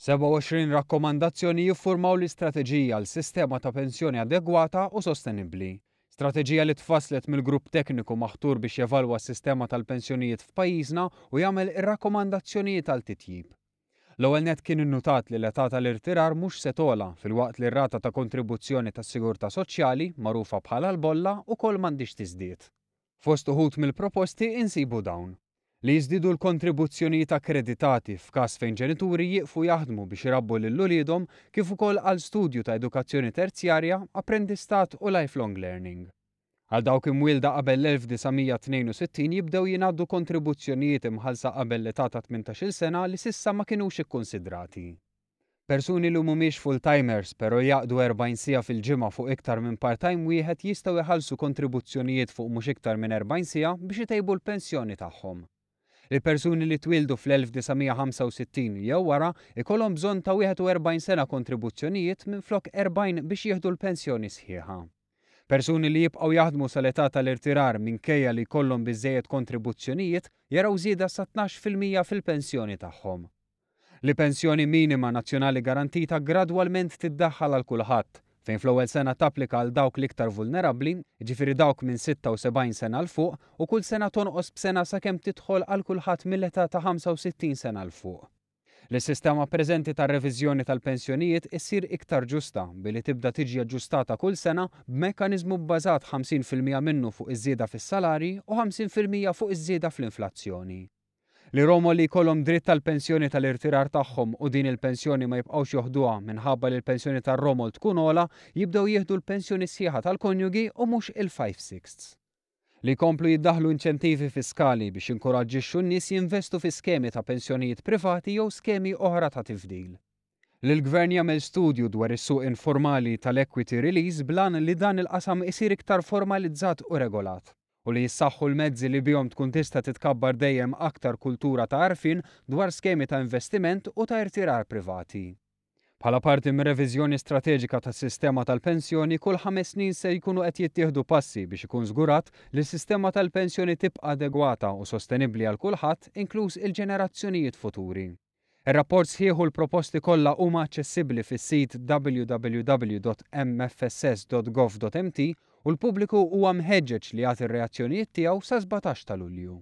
27 rakkomandazzjoni jiffurmaw l-istrateġija għal sistema ta' pensjoni adegwata u sostenibbli. Strateġija li tfasslet mill-grupp tekniku maħtur biex jevalwa s-sistema tal-pensjonijiet f'pajjiżna u jagħmel ir-rakkomandazzjonijiet għal titjib. L-ewwel nett kien innutat li l-età tal-irtirar mhux se togħla filwaqt li r-rata ta' kontribuzzjoni tas-sigurtà soċjali, magħrufa bħala l-bolla, ukoll m'għandhiex tiżdied. Fost uħud mill-proposti insibu dawn. Li jiżdiedu l-kontribuzzjonijiet akkreditati f'każ fejn ġenituri jieqfu jaħdmu biex irabbu lil uliedhom kif ukoll għal studju ta' edukazzjoni terzjarja, apprendistat u lifelong learning. Għal dawk imwielda qabel l-1962 jibdew jingħaddu kontribuzzjonijiet imħallsa qabel l-età ta' 18-il sena li s'issa ma kinux ikkunsidrati. Persuni li mhumiex full-timers però jaqdu 40 siegħa fil-ġimgħa fuq iktar minn part-time wieħed jistgħu jħallsu kontribuzzjonijiet fuq mhux iktar minn 40 siegħa biex itejbu l-pensjoni tagħhom. Il-persuni li twieldu fl-1965 jew wara ikollhom bżonn ta' 41 sena kontribuzzjonijiet minflok 40 biex jieħdu l-pensjoni sħiħa. Persuni li jibqgħu jaħdmu sal-età tal-irtirar minkejja li jkollhom biżżejjed kontribuzzjonijiet jaraw żieda sa 12% fil-pensjoni tagħhom. Li pensjoni minima nazzjonali garantita gradwalment tiddaħħal għal kulħadd, fejn fl-ewwel sena tapplika għal dawk l-iktar vulnerabbli, jiġifieri dawk minn 76 sena 'l fuq, u kull sena tonqos b'sena sakemm tidħol għal kulħadd mill-età ta' 65 sena 'l fuq. Li s-sistema preżenti tar-reviżjoni tal-pensjonijiet issir iktar ġusta billi tibda tiġi aġġustata kull sena b'mekkaniżmu bbażat 50% minnu fuq iż-żieda fis-salarji u 50% fuq iż-żieda fl-inflazzjoni. Li romol li jkollhom dritt għall-pensjoni tal-irtirar tagħhom u din il-pensjoni ma jibqgħux joħduha minħabba li l-pensjoni tar-romol tkun ogħla, jibdew jieħdu l-pensjoni sħiħa tal-konjugi u mhux il-five-sixths. Li jkomplu jiddaħħlu inċentivi fiskali biex jinkoraġġixxu n-nies jinvestu fi skemi ta' pensjonijiet privati jew skemi oħra ta' tifdil. Li l-Gvern jagħmel studju dwar is-suq informali tal-equity release bl-għan li dan il-qasam isir iktar formalizzat u regolat. U li jissaħħu l-mezzi li bihom tkun tista' titkabbar dejjem aktar kultura ta' għarfien dwar skemi ta' investiment u ta' irtirar privati. Bħala parti mir-reviżjoni strateġika tas-sistema tal-pensjoni, kull ħames snin se jkunu qed jittieħdu passi biex ikun żgurat li s-sistema tal-pensjoni tibqa' adegwata u sostenibbli għal kulħadd, inkluż il-ġenerazzjonijiet futuri. Ir-rapport sħiħ u l-proposti kollha huma aċċessibbli fis-sit www.mfss.gov.mt u l-pubbliku huwa mħeġġeġ li jagħti r-reazzjonijiet tiegħu sa 17 ta' Lulju.